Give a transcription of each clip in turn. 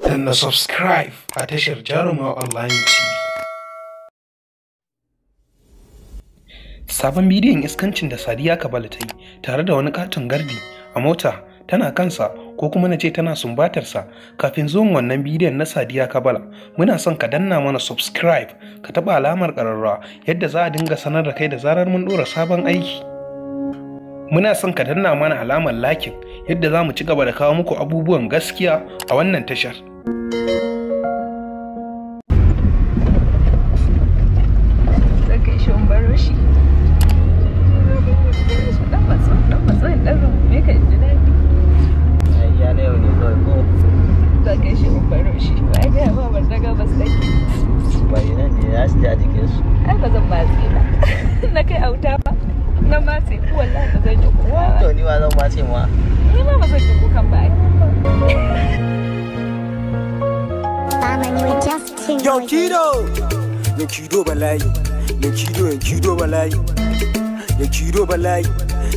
Danna subscribe a tashar Jaruma Online TV. Sabon bidiyon iskancin da Sadiya Kabala ta yi tare da wani katon gardi a mota tana kansa, ko kuma na ce tana sumbatarsa. Kafin zuwan wannan bidiyon na Sadiya Kabala, muna son ka danna mana subscribe, ka taɓa alamar ƙararrawa yadda za a dinga sanar da kai da zarar mun ɗora sabon aiki. Muna son ka danna mana alamar lakin yadda za mu ci gaba da kawo muku abubuwan gaskiya a wannan tashar. Zan kai shi in baro shi. Dan matso, dan matso, in dan rungume ka in ji daɗi. Ya na yau ne kawai ko? Zan kai shi in baro shi. Ba ai gaya ma ban daga bas nake. Bari nan ne za su ji a jikinsu. Ai ba zan matse ba. Na kai auta ba. Na matse ku, wallahi ba zan yi kuka ba. To ni ma zan matse ma. Ni ma ba zan yi kukan ba ai. Yo Kido, yo Kido bala'i, yo Kido, yo Kido bala'i, yo Kido bala'i,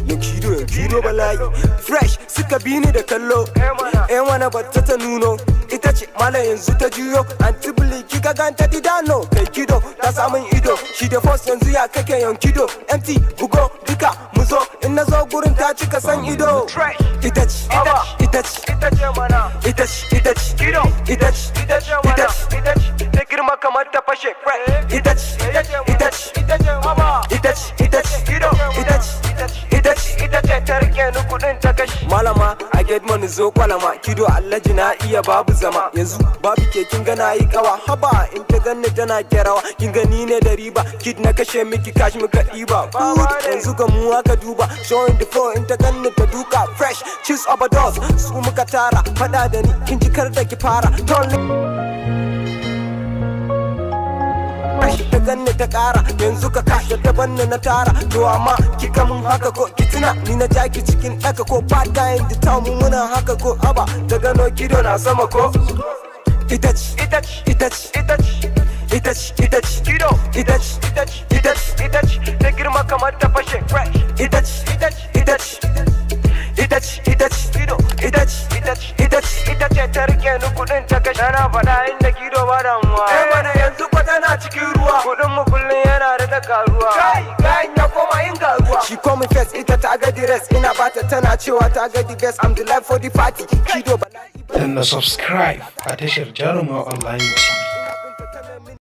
yo Kido, yo Kido bala'i. Fresh suka bi ni da kallo, eh wana batta ta nuno. Ita ce malam yanzu ta juyo, antibili kika ganta didano. Kai Kido ta samun ido, shi da force yanzu ya kake yan Kido. MT bugo duka mu zo, in na zo gurin ta cika san ido. Ita ce, ita ce, ita ce mana, ita ce, ita ce, ita ce, ita ce, ita ce. Ta girma kamar ta fashe. Ita ce, ita ce, ita ce, ita ce, ita ce, ita ce, ita ce ta rike ni kudin ta kashi. Malama, I get money zo kwalama, Kido Alhaji na iya babu zama. Yanzu babu ke kin gana yi kawa, haba in ta ganni tana kerawa, kin gani ne da riba, kid na kashe miki cash muka ɗiba. Good, yanzu ga mu aka duba, showing the floor in ta ganni ta duka, fresh, cheese overdose, su muka tara, fada da ni, kin ji kar da ki fara. Don't ta ganni ta kara, yanzu ka kashe ta banni na tara. To amma kika mun haka ko ki tuna ni na jaki cikin daka ko bad guy in the town mu muna haka ko haba ta gano Kido na sama ko. Ita ce, ita ce, ita ce, ita ce, ita ce, ita ce, ita ce, ita ce, ita ce, ita ce, ta girma kamar ta fashe. Ita ce, ita ce, ita ce, ita ce, ita ce, ita ce, ita ce, ita ce, ita ce ta rike ni kudin ta kashe. Tana faɗa inda Kido ba damuwa. Eh mana yanzu ko tana cikin ruwa. Kudin mu kullun yana da karuwa. Kai, gayan ya koma yin garuwa. She call me first, ita ta ga the rest. Ina bata tana cewa ta ga the best. I'm the life for the party. Kido bala'i. Danna subscribe a tashar Jaruma Online TV.